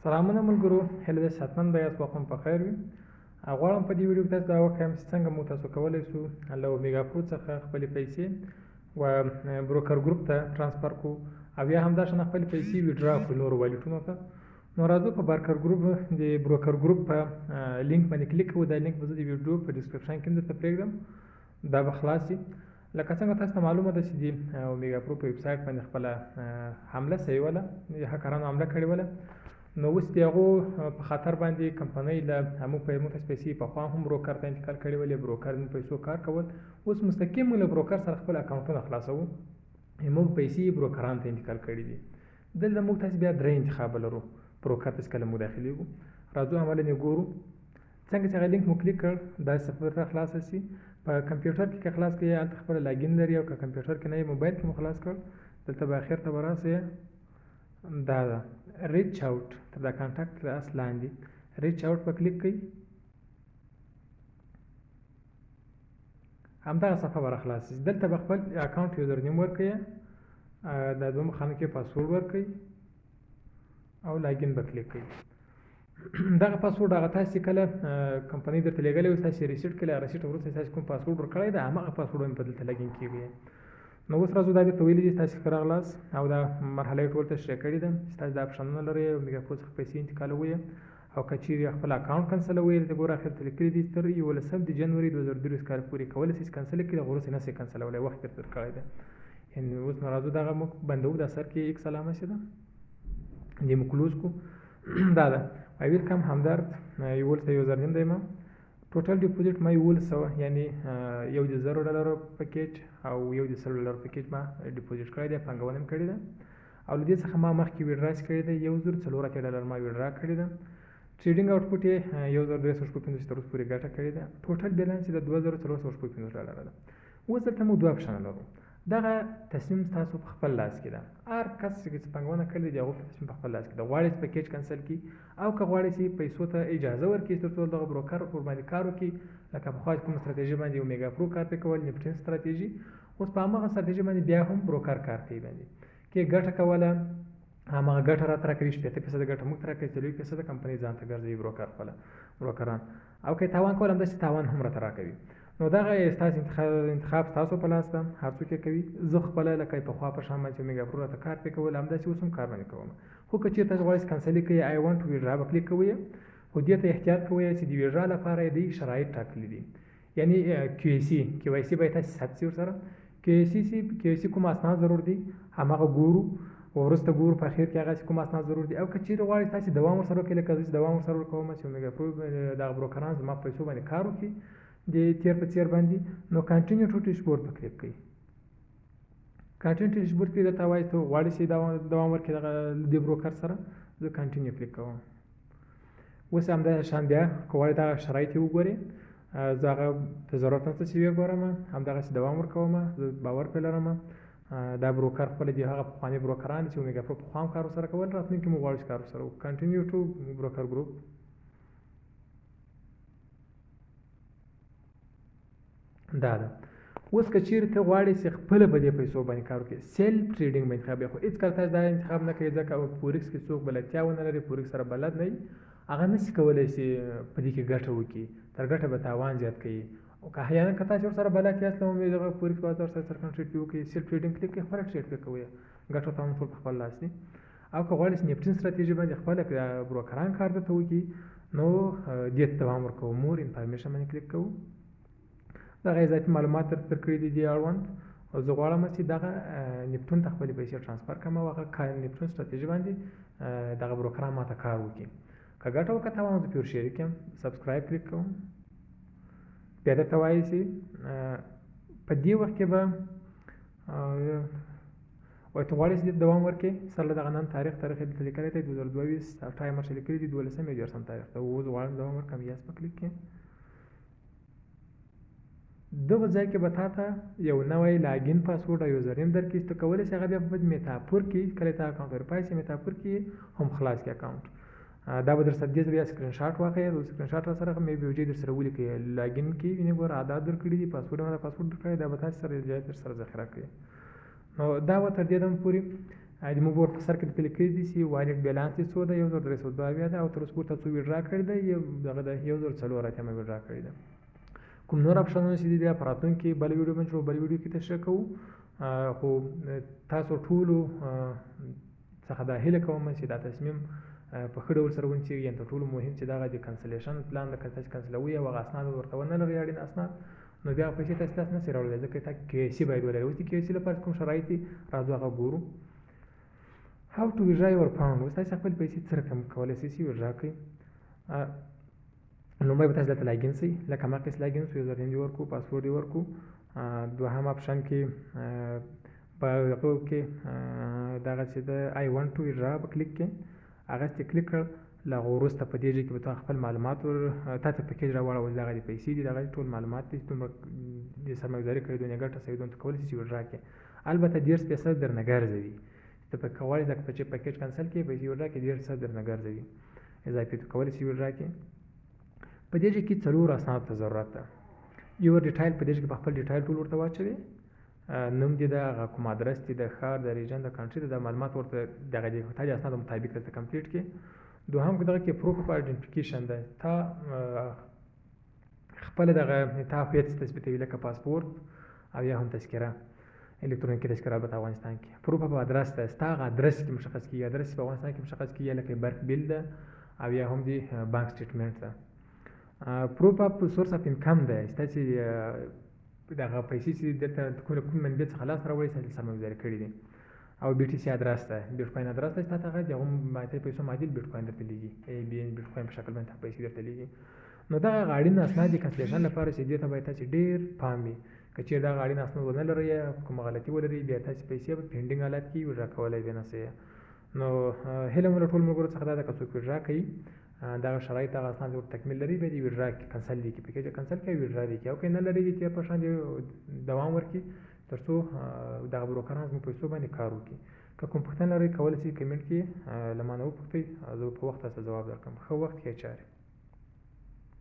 سلامونه ملګرو، هیله ده صحتمند به یاست، واقعا په خیر وي. غواړم په دې ویډیو کې تاسو دا وښیم چې څنګه موږ تاسو کولی شو له اومیګا پرو څخه خپلې پیسې و بروکر ګروپ ته transfer کړو او یا همداشان خپلې پیسې withdraw کړو نورو wallet ونو ته. نو راځو په بارکر ګروپ، د بروکر ګروپ په لینک باندې کلیک کوو. دا لینک به زه د ویډیو په description کې هم درته پرېږدم، دا به خلاص شي. لکه څنګه تاسو ته معلومه ده چې د اومیګا پرو په ویب سایټ باندې خپله حمله سوې وله، هکرانو حمله کړې وله. نو اوس د هغو په خاطر باندې کمپنۍ له موږ په موږ تاسو پیسې پخوا هم بروکر ته انتقال کړې ولې، بروکر موږ پیسو کار کول. اوس مستقیم موږ له بروکر سره خپل اکاونټونه خلاصوو، موږ پیسې بروکران ته انتقال کړې دي. دلته موږ تاسو بیا درې انتخابه لرو بروکر ته چې کله موږ داخلېږو. راځو عملاً یې ګورو څنګه چې هغه لینک مو کلیک کړ، دا صفحه درته خلاصه شي. په کمپیوټر کې که خلاص کړئ هلته خپله login لري، او که کمپیوټر کې نه یې موبایل کې مو خلاص کړ، دلته به اخر ته به راسئ. دا ده reach out، تر دا contact تر اس لاندې reach out به کلیک کړئ، همدغه صفحه به راخلاصه شي. دلته به خپل اکاونټ username ورکړئ، دا دومره خانه کې پاسورډ ورکړئ او login به کلیک کړئ. دغه پاسورډ هغه تاسې کله کمپنۍ درته لېږلی وي، تاسې reset کړئ، هغه reset وروسته تاسې کوم پاسورډ ورکړی دی هماغه پاسورډ هم په دلته login کېږي. نو اوس راځو، دا درته ویلي دي تاسې ښه راغلاست او دا مرحله یې ټول تشریح کړې ده چې تاسې دا option ونه لرئ، اومیګا پرو څخه پیسې انتقالوئ او که چیرې خپل اکاونټ cancel وئ، دلته ګوره اخر ته لیکلي دي تر 11 د جنوري 2023 کال پورې کولی شئ چې cancel یې کړئ، هغه وروسته نه شئ cancel ولی، وخت درته درکړی دی. یعنې اوس نو راځو دغه موږ بندوو، دا سر کې ایکس علامه چې ده دې موږ close کړو. دا ده وای welcome همدرد، 11 username دی. ما total deposit ما 1100، یعنې یو د زرو ډالرو package او یو د سلو ډالرو package ما deposit کړی دی، پانګونه مې کړې ده. او له دې څخه ما مخکې withdraw کړې ده 1084 ډالر ما withdraw کړې ده. trading output یې 1356 تر اوسه پورې ګټه کړې ده. total balance یې د 2456 ډالره ده. اوس دلته موږ دوه option ه لرو. دغه تصمیم ستاسو په خپل لاس کې ده. هر کس چې پانګونه کړې ده د هغو تصمیم په خپل لاس کې ده. غواړي چې package cancel کړي او که غواړي چې پیسو ته اجازه ورکړي تر څو دغه بروکر ورباندې کار وکړي، لکه پخوا چې کومه ستراتیژي باندې اومیګا پرو کار پرې کول، نیپټین ستراتیژي، اوس په هماغه ستراتیژي باندې بیا هم بروکر کار کوي. باندې کې ګټه کوله، هماغه ګټه راته راکوي، 60% ګټه موږ ته راکوي، 40% کمپنۍ ځان ته ګرځوي بروکر خپله بروکران. او که تاوان کول همداسې تاوان هم راته راکوي. نو دغه ستاسو انتخاب ستاسو په لاس ده، هر څوک یې کوي. زه خپله لکه پخوا په شان باندې چې اومیګا پرو راته کار پرې کول همداسې اوس هم کار باندې کوم. خو که چېرې تاسو غواړئ چې cancel یې کړئ، I want to withdraw به کلیک کوئ، خو دې ته احتیاط کوئ چې د withdraw لپاره یې دوی شرایط ټاکلي دي. یعنې کیو آی سي باید تاسې ثبت شي ورسره. کیو آی سي کوم اسناد ضرور دي هماغه ګورو، وروسته ګورو په اخر کې هغه چې کوم اسناد ضرور دي. او که چېرې غواړئ تاسې دوام ورسره وکړئ، لکه زه چې دوام ورسره ورکوم چې اومیګا پرو دغه بروکران زما په پیسو باندې کار وکړي د تېر په څېر باندې، نو continue to dashboard به کلیک کړئ. continue to dashboard کې درته وایي ته غواړې چې دوام ورکړې دغه دې بروکر سره، زه continue کلیک کوم. اوس همدا شان بیا که غواړې دغه شرایط یې وګورې، زه هغه ته ضرورت نشته چې ویې ګورم، همدغسې دوام ورکوم، زه باور پرې لرم. دا بروکر خپله د هغه پخواني بروکران دي چې اومیګا پرو پخوا هم کار ورسره کول، راتلونکي موږ غواړو چې کار ورسره وکړو. continue to broker group. دا ده. اوس که چیرې ته غواړې چې خپله په دې پیسو باندې کار وکړې، self trading به انتخاب، خو هېڅکله تاسو دا انتخاب نه کوئ، ځکه فوریکس کې څوک بلدتیا ونه لري، فوریکس سره بلد نه وي، هغه نه شي کولی چې په دې کې ګټه وکړي، تر ګټه به تاوان زیات کوي. او که احیانا که تاسې ورسره بلد یاست، نو دغه فوریکس بازار سره څرګند trade پرې وکړئ، self trading کلیک کړئ، خپله trade پرې کوئ، ګټه تاوان ټول په خپل لاس دي. او که غواړئ چې نیپټین ستراتیژي باندې خپله بروکران کار درته وکړي، نو دې ته دوام ورکوو، more information باندې کلیک کوو. دغه اضافي معلومات درته درکړي دي دې اړوند. او زه غواړم چې دغه نیپټون ته خپلې پیسې transfer کړم او هغه نیپټون ستراتیژي باندې دغه بروکران ما ته کار وکړي. که ګټه وکړه تاوان زه پرې شریک یم. subscribe کلیک کوم. بیا درته وایي چې په دې وخت کې به وایي ته غواړې چې دې ته دوام ورکړې، سره له دغه نن تاریخ یې دلته لیکلی دی 2022 او timer چې لیکلی دی 12 یا 13 تاریخ ته. اوس غواړم دوام ورکړم، yes به کلیک کړې. دغه ځای کې به تا ته یو نوی login password او username درکړي چې ته کولی شې هغه بیا په میتاپور کې کله تا اکاونټ verify شي میتاپور کې هم خلاص کړي اکاونټ. دا به درسره دې بیا سکرین شاټ واخلې، یو سکرین شاټ را سره مې بیا در سره ولیکئ، login کې وینې ګوره اعداد درکړي دي، پاسورډ مې پاسورډ درکړی، دا به تاسو سره ځای در سره ذخیره کړي. نو دا به تر دې دمه پورې د موږ ور په سر کې درته لیکلي دي چې wallet balance یې څو ده، 1372 ده، او تر اوسه پورې څو withdraw کړې ده، یو دغه ده 1084 مې withdraw کړې ده. کوم نور آپشنونه چې دي بیا په راتلونکي بله ویډیو باندې بله ویډیو کې تشریح کوو. خو تاسو ټولو څخه دا هیله کوم چې دا تصمیم په ښه ډول سره ونیسئ. یعنې تر ټولو مهم چې دغه د cancellation plan د که تاسو کنسلوئ او هغه اسناد ورته ونه لرئ اړین اسناد، نو بیا پیسې تاسو لاس نه شئ راوړلی، ځکه تا KYC باید ولرئ. اوس د KYC لپاره کوم شرایط دي راځو هغه ګورو. How to withdraw your fund. اوس تاسو خپل پیسې څه رقم کولی شئ چې withdraw کړئ؟ لومړی به تاسو دلته login شئ، لکه مخکې چې login شو username دې ورکړو، پاسورډ دې ورکړو. دوهم option کې په هغو کې دغه چې ده I want to withdraw به کلیک کړئ. هغه چې کلیک کړ له هغه وروسته په دې ځای کې به تا خپل معلومات ور تا ته package راواړول، دغه دې پیسې دي، دغه ټول معلومات دي، دومره د سرمایهګذاري کړې دونه ګټه سوې دونه ته کولی شي چې withdraw کړې. البته 30% درنه ګرځوي، ته په کولی شې چې package cancel کړې پیسې withdraw کړې، 30% درنه ګرځوي اضافي ته کولی شي withdraw کړې. په دې ځای کې څلور اسنادو ته ضرورت ده. یو detail په دې ځای کې په خپل detail ټول ورته واچوې، نوم دې ده، هغه کوم ادرس دې د ښار د region د country ده، دا معلومات ورته دغه دې تا د اسنادو مطابق درته complete کړې. دوهم دغه کې proof of identification ده، تا خپله دغه تا هویت تثبیتوي لکه پاسپورت او یا هم تذکره، الکترونیکي تذکره البته افغانستان کې. proof of address ده، ستا هغه ادرس کې مشخص کېږي، ادرس په افغانستان کې مشخص کېږي لکه برق bill ده او یا هم د بانک statement ده. proof of source of income ده، ستا چې دغه پیسې چې دلته کوم منبع څخه لاس راوړي ستاسو سرمایهګذاري کړي دي. او BTC ادرس ده، بیټ کوین ادرس ده، ستا ته هغه د هغو ماتې پیسو معادل بیټ کوین درته لیږي، ای بي ان بیټ کوین په شکل باندې پیسې درته لیږي. نو دغه اړین اسناد د cancellation لپاره چې دې ته باید تاسې ډېر پام وي. که چېرې دغه اړین اسناد ونه لرئ یا کومه غلطي ولرئ، بیا تاسې پیسې په pending حالت کې withdraw کولی به نه شئ. نو هیله مو له ټولو ملګرو څخه دا ده که څوک withdraw کوي دغه شرایط دغه اسناد ورته تکمیل لري، بیا دې withdraw کړي، cancel دې کړي، package cancel کړي، withdraw دې کړي. او که نه لري دې تېر په شان دې دوام ورکړي تر څو دغه بروکران زموږ پیسو باندې کار وکړي. که کوم پوښتنه لرئ کولی شئ comment کې له ما نه وپوښتئ، زه به په وخت تاسو ته ځواب درکړم. ښه وخت، ښې چارې.